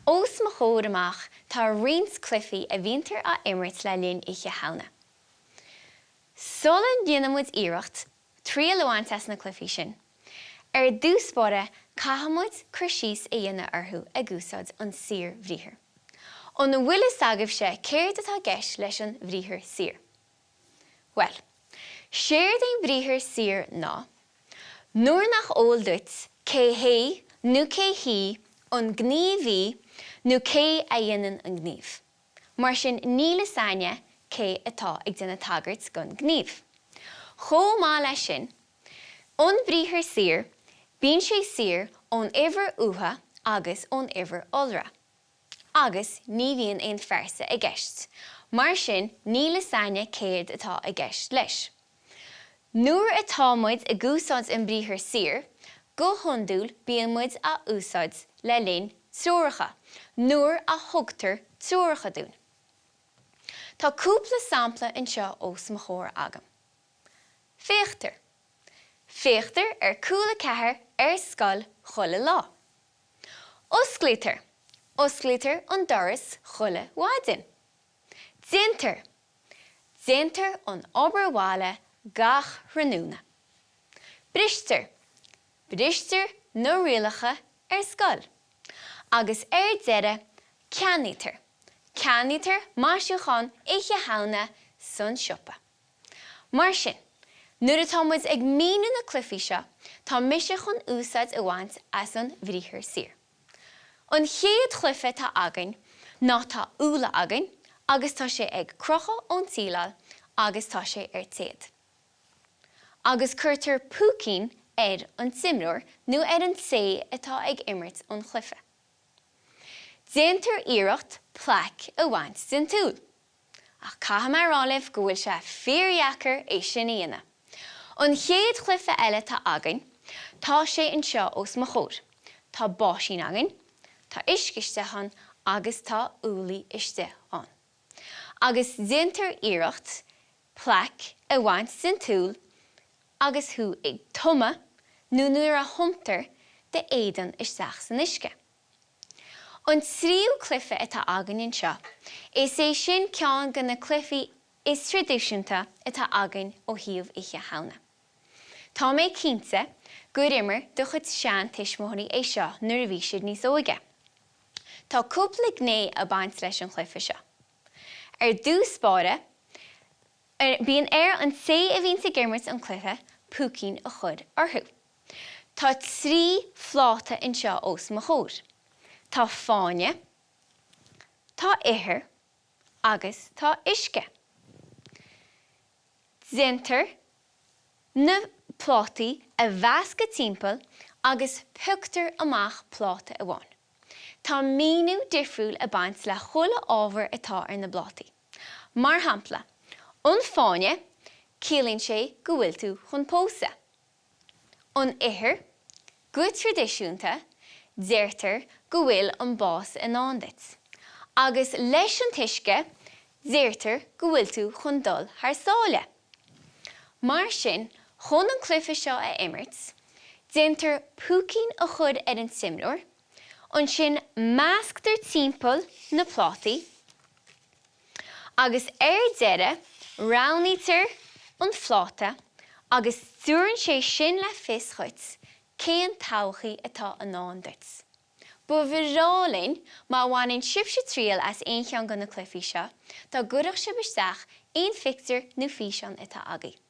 Os mo chomhair amach tá roinnt cluichí a bhíontar á imirt le linn Oíche Shamhna. Sula ndéanann muid iarracht triail a bhaint as na cluichí sin, ar dtús báire caithfidh muid cur síos a dhéanamh orthu ag úsáid an saorbhriathar. An bhfuil fhios agaibhse céard atá i gceist leis an bhriathar saor? Bhuel, séard é an briathar saor ná, nuair nach eol duit cé hé nó cé hí an gníomhaí nó cé a dhéanann an gníomh. Mar sin níl fhios a'inne cé atá ag déanamh tagairt gon gníomh. Chomh maith leis sin, an briathar saor, bíonn sé saor ón uimhir uatha agus ón uimhir iolra. Agus ní bhíonn aon phearsa i gceist. Mar sin níl fhios a'inne céard atá i gceist leis. Nuair atá muid ag úsáid an briathar saor, go hiondúil bíonn muid á úsáid le linn treoracha, nuair a thugtar treoracha dúinn. Tá cúpla sampla anseo os mo chomhair agam. Féachtar. Féachtar ar Cúla 4 ar scoil chuile lá. Osclaítear. Osclaítear an doras chuile mhaidin. Déantar. Déantar an obair bhaile gach tráthnóna. Bristear. Bristear na rialacha ar scoil. Agus ar deireadh, ceannaítear. Ceannaítear maisiúchán Oíche Shamhna san siopa. Mar sin, nuair atá muid ag míniú na cluichí seo, tá mise chun úsáid a bhaint as an bhriathar saor. An chéad chluiche atá againn ná tá úlla againn agus tá sé ag crochadh ón tsíleáil agus tá sé ar téad. Agus cuirtear púicín ar an t-imreoir nó ar an té atá ag imirt an chluiche. Déantar iarracht plaic a bhaint den t-úll. Ach caithfidh mé a rá libh go bhfuil sé fíordheacair é sin a dhéanamh. An chéad chluiche eile atá againn, tá sé anseo os mo chomhair. Tá báisín againn, tá uisce istigh ann agus tá úllaí istigh ann. Agus déantar iarracht plaic a bhaint den t-úll agus thú ag tumadh nó nuair a thumtar d'éadan isteach san uisce. An tríú cluiche atá againn anseo, is é sin ceann de na cluichí is traidisiúnta atá againn ó thaobh Oíche Shamhna. Tá mé cinnte gur imir do chuid seantuismitheoirí é seo nuair a bhí siad níos óige. Tá cúpla gné ag baint leis an chluiche seo. Ar dtús báire, bíonn ar an té a bhíonns ag imirt an cluiche púicín a chur orthu. Tá 3 phláta anseo os mo chomhair. Tá fáinne, tá ithir agus tá uisce. Déantar na plátaí a mheascadh timpeall agus pioctar amach pláta amháin. Tá míniú difriúil ag baint le chuile ábhar atá ar na bplátaí. Mar shampla, an fáinne, ciallaíonn sé go bhfuil tú chun pósadh. An ithir, Go traidisiúnta, deirtear go bhfuil an bás i ndán duit. Agus leis an t-uisce, deirtear go bhfuil tú chun dul thar sáile. Mar sin, chun an cluiche seo a imirt, déantar púicín a chur ar an t-imreoir, ansin measctar timpeall na plátaí, Agus ar deireadh, roghnaítear an phláta agus tabharann sé sin le fios dhuit cén todhchaí atá i ndán duit. Ba bhreá linn má bhaineann sibhse triail as aon cheann de na cluichí seo, dá gcuirfeadh sibh isteach aon phictiúr nó físeán atá agaibh.